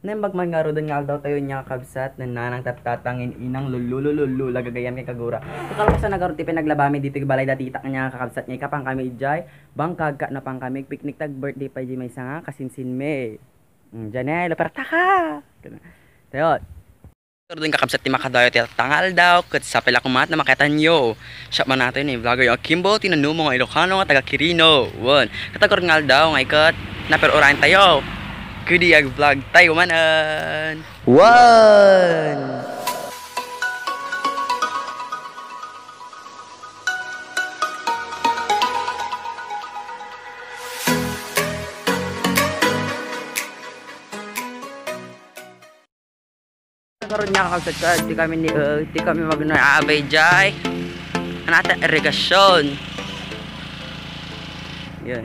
Nembag man nga rodon nga daw tayo niya kabsat na nanang tatangin inang lululululu lagagayan kay kagura. Kakalo sa nagaron ti pinaglabami dito balay dati itak niya kakabsat niya kapang kami ijay bangkag ka na pang kami picnic tag birthday pa di may sanga kasinsin me. Janela partaka. Tayo. Rodon kakabsat ti makadayo ti tangal daw ket sa pila kumat na makita nyo. Shop man natin ni vlogger yung Kimbo tinanu mo nga Ilocano nga taga Quirino. Won. Katagor ngal daw nga ikat na pero orain tayo. Kudi ag vlog tayo manan. One. Karon niya kakabsat ka, di kami mag-aabay jay. Anata irrigasyon. Yan.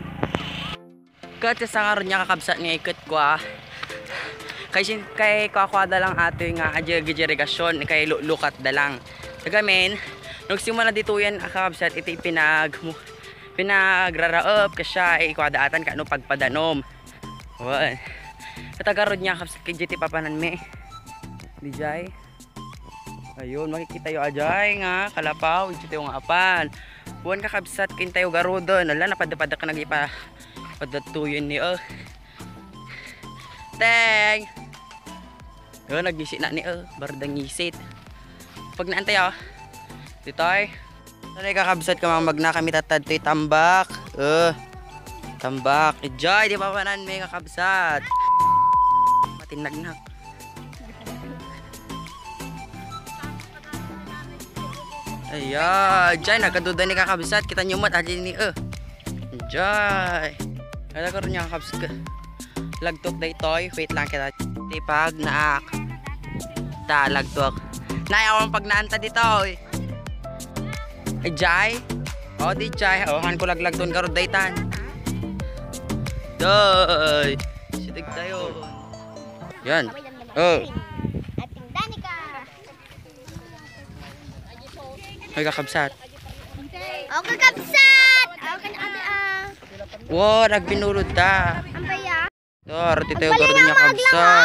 Kat sa karon niya kakabsat nga ikot ko kay kakwada lang ato nga adya irrigasyon kay lukat dalang. Tagamen nagsimula dito yan kakabsat iti pinagraraop kasya ikwadatan kano pagpadanom. Wan. Katagaron niya kakabsat kay JT papanan me. Dijay. Ayun, makikita yung ajay nga, kalapaw, ito yung apan. Buwan kakabsat, kintayo garodon. Ala, napadapad ka nag-ipa. Padatuyin ni, Teng! Yun, nag-isit na ni, Bardang isit. Pag naantay, Ditoy. Sanay kakabsat ka mga magna kami tatad to'y tambak. Tambak. Ijay, di ba panan may kakabsat? Matinagnak. Ayan, dyan, nagkaduda ni kakabsat. Kita nyo mat, adyan ni, Dyan. Kaya ko rin yung kakabsat. Lagtok na ito'y. Wait lang kita. Tipag, naak. Lagtok. Nayawang pag naanta dito, Jay. Di Jay. Han ko laglagton ka rin daytan. Doy. Sitig tayo. Yan. Ay kakabsat. Kakabsat! Wow, nagbinurod ta. Ampaya. Dito tayo garo niya kabsat.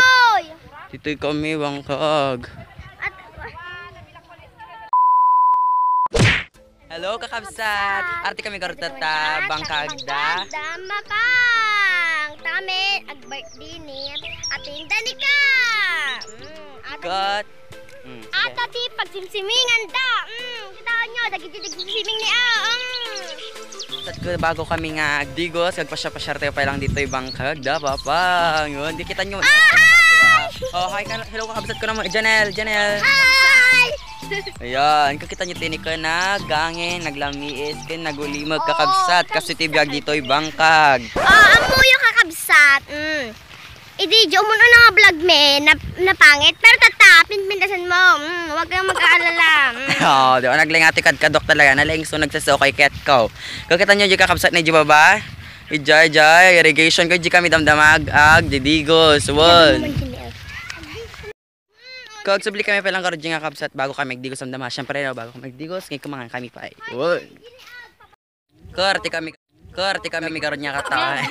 Dito kami bangkag. Hello kakabsat. Arti kami garo ta bangkag da. Damakang. Tame ag birthday ni ating Danica. Got. Ata ti pagsimsimingan da. Kita nyo dagiti-siming ni Bago kami nga agdigos, kagpasya-pasyar tayo pa lang dito yung bangkag da, papa. Yun, di kita nyo. Hi, hello kakabsat ko naman. Janelle. Hi! Ayan, kakita nyo tinik ka na, gangin, naglamiis, nagulimag kakabsat, kasi tibiyag dito yung bangkag. Amo yung kakabsat. Ididyo mo na nga vlog me na pangit pero tatapin pindasan mo. Huwag kang mag-aalala. Di ba naglingati kadok talaga nalaing so nagsasokay ket ko. Kakita nyo di kakabsat na di ba ba? Ijay irrigation ko di kami damdamag didigos. Won. Kag subli kami pa lang karo di nga kabsat bago kami magdigos damdama. Syempre bago kami magdigos ngay kumangan kami pa. Won. Karti kami karon niya kata.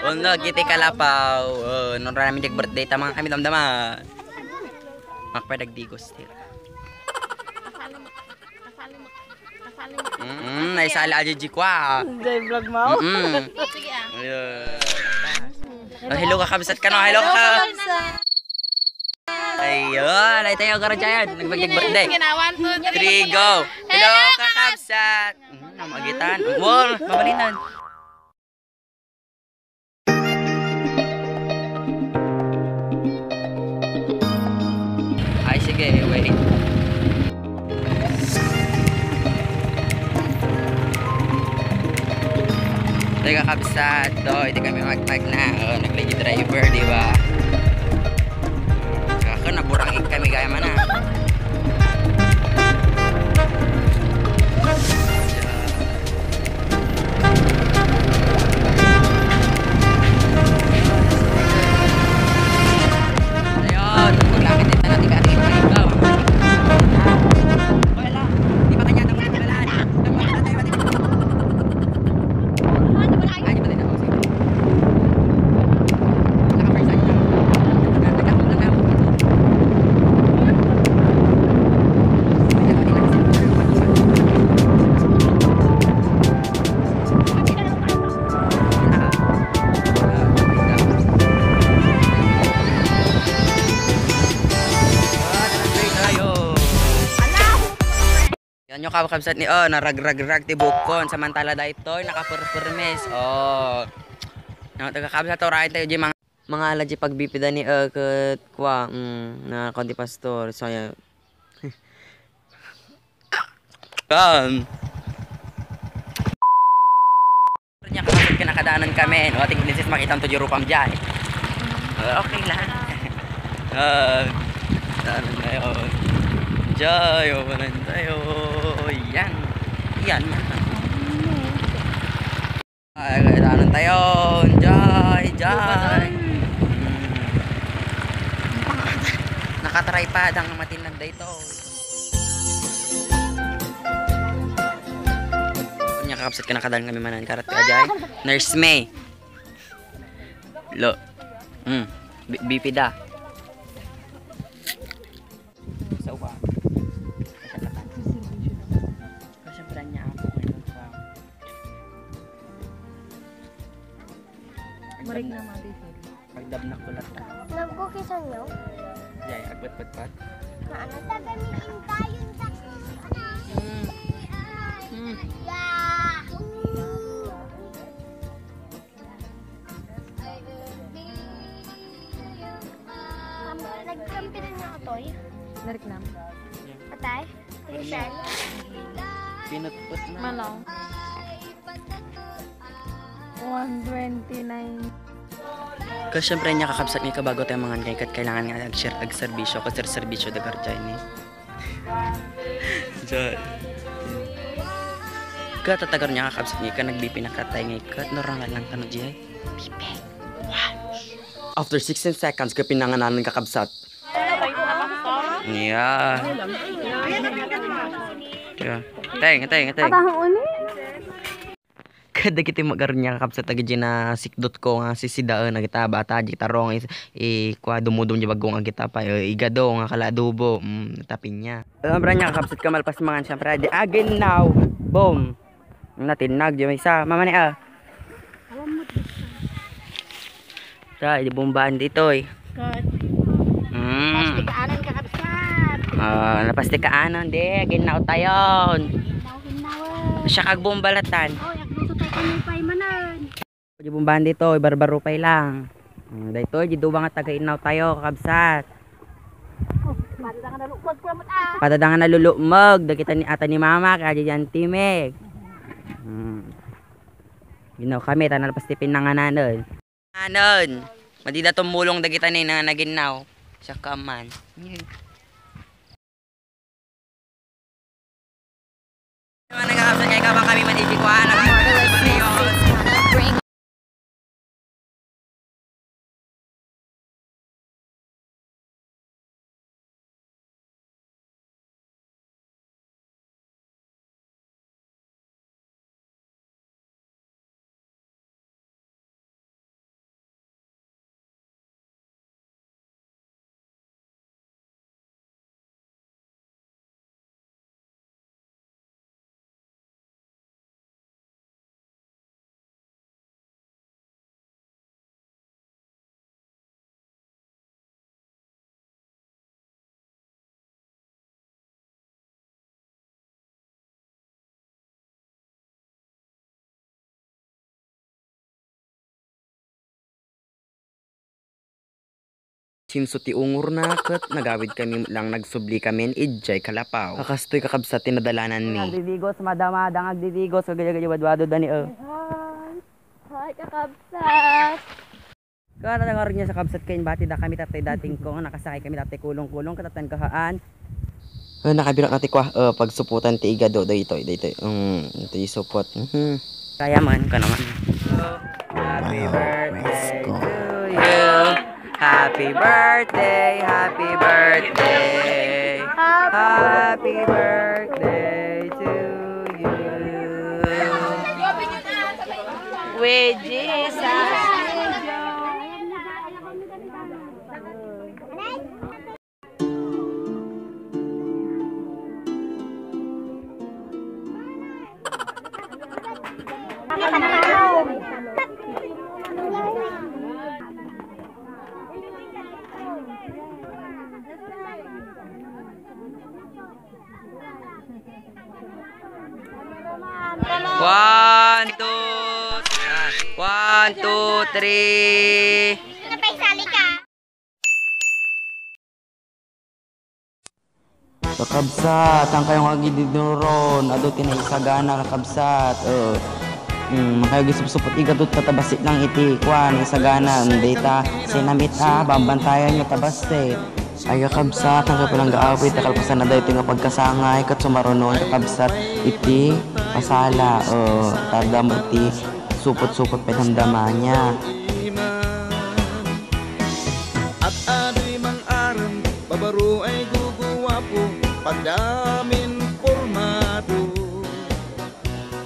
Uno kiti kalapaw. Non rami dig birthday ta mga kami damdama. Makpadag digos til. Naisala aja ji kwa. Jay vlog mo. Sige Hello kakabsat ka no. Hello kakabsat. Ayun, ay tayo karon diyan. Nagbagdig birthday. 3 go. Hello kakabsat. Namagitan. Wol, mabalinan. Ay sige, wait. Tayo kakabsat. Hindi kami magtag na. Nag-lady driver, di ba? Kaka naburangin kami gaya mana. Tanyo ka kabsat ni naragrag-rag ti bukon samantala daytoy nakapurpurmes. Oh. Nang taga-kabsat oray tayo di mga alaji pagbipida ni ket kwa na konti pastor saya. Nya kapit ka nakadaanan kami. O ating princess makita ang tuyo rupam diyan. Okay lang. Daanan tayo. Jay, walan tayo. Yan. Yan. Ay, daanan tayo. Jay. Nakatry pa ang matinag dito. Kapsat ka nakadalan kami manan karat ka Jay. Nurse May. Lo. Bipida. Sa upa. Kasi plan niya ako ngayon pa. Marig na mati. Pagdabnak ko lang ta. Nagkukisan nyo? Jay, agpat-pat. Ano sa gamitin tayo sa Nagkampinan niya ako, Toy. Nariknam. Atay? Rizal? Pinutput na. Manong. 129. Kasi syempre niya kakabsat niya kabago tayo mga kay kat kailangan nga ag-share ag-serbisyo kasi serbisyo dagar Jay ni. Jay. Katatagar niya kakabsat niya ka nagbipi nakatay nga ikat norangan lang tanong Jay. Bipi. After 16 seconds ka pinanganan kakabsat. Yeah. Yeah. Teng. Kada kita magaron niya kakabsat agi na sikdot ko nga sisidaan na kita bata di tarong kwa dumudum di bagong kita pa igado nga kala adobo tapin niya. Ambra niya kakabsat ka malpas mangan syempre di again now. Boom. Natinag di may isa mama ni Ta, di bombaan dito eh. Pastikaanan ka kabsat. Napastikaanan di, ginaw tayon. Siya kag bombalatan. Oh, yagluto tayo kung pay manan. Di bombaan dito, barbaro pay lang. Dito, di duwa nga taga-inaw tayo, kabsat. Padadangan na lukmag ko mo Padadangan na lulumog, dagita ni ata ni mama, kaya diyan timig. Ginaw kami, tanal pastipin na nga nanon. Anon, madida tumulong dagita ni na naginaw. Siya kaman. Nagkakabsan niya ikaw kami manibikuhan. Sinso ti ungur na ket nagawid kami lang nagsubli kami idjay kalapaw. Kakastoy kakabsat tinadalanan mi. Agdidigos madamadang agdidigos gagaya wadwado dani Hi, kakabsat. Kada nangar niya sa kabsat kain bati da kami tatay dating ko nakasakay kami tatay kulong-kulong katatan kahaan. Nakabirak ati kwa pagsuputan ti igado dayto. Ito isupot. Kaya man ka naman. Happy birthday to you. Happy birthday, happy birthday. Happy birthday to you. With Jesus. 1, 2, 3. Napaisali ka. Kakabsat, ang kayong agidinuron. Ado tinaisagana kakabsat. Makayo gisupsupot igadot katabasit ng iti. Kwan, isagana. Data, sinamit bambantayan nyo tabaste. Ay kakabsat, ang kapalang gaawit. Takalpasan na dahi ito nga pagkasangay. Kat sumarunon kakabsat. Iti, pasala. Tarda mo iti. Supot-supot pinamdama niya. At ado'y mang aram, babaro ay guguwapo, pagdamin formado.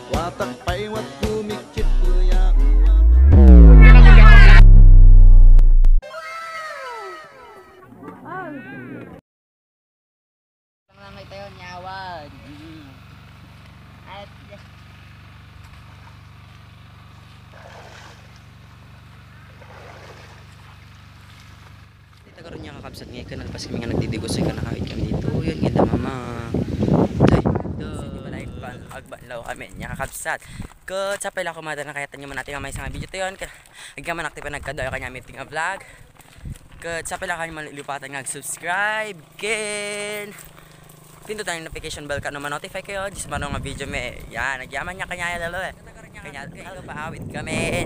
Watak pa'y wat kumikit kuya. Langay tayo nyawad. At dito karon niya kakabsat ngayon ka nalpas kami nga nagdidigos ay kanakawit kami dito. Yun ganda mama. Ay, di ba like agbanlaw kami niya kakabsat. Kat sa pala kumada na kaya tanyo man natin ang may isang video to yun. Agyaman akti pa nagkadayo kanya meeting a vlog. Kat sa pala kanya malilipatan nga subscribe. Ken pindutan yung notification bell ka naman notify kayo just manong nga video me yan nagyaman niya kanya lalo kanya paawit kami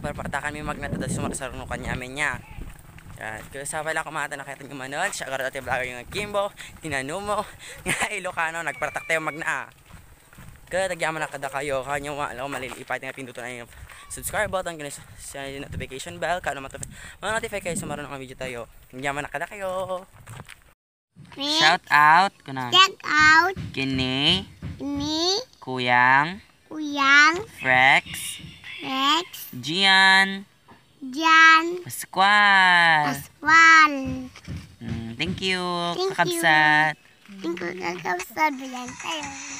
para kami magnata sumarasarno kanya amin niya yan kasi sa pala kumata na kaya tanong manon siya karoon natin vlogger yung Kimbo tinanumo nga Ilocano nagpartak tayo magna kaya nagyaman na kada kayo kanyo malilipat nga pindutan na yung subscribe button kaya sa notification bell kano ma-notify kayo sa maroon ng video tayo nagyaman na kada kayo. Shout out kunan Check out. kini Ini. Kuyang Uyang. Frex Rex. Gian Jan. Pascual. Aswal. Thank you Thank you. kakabsat. Tingko kakabsat. Yan tayo.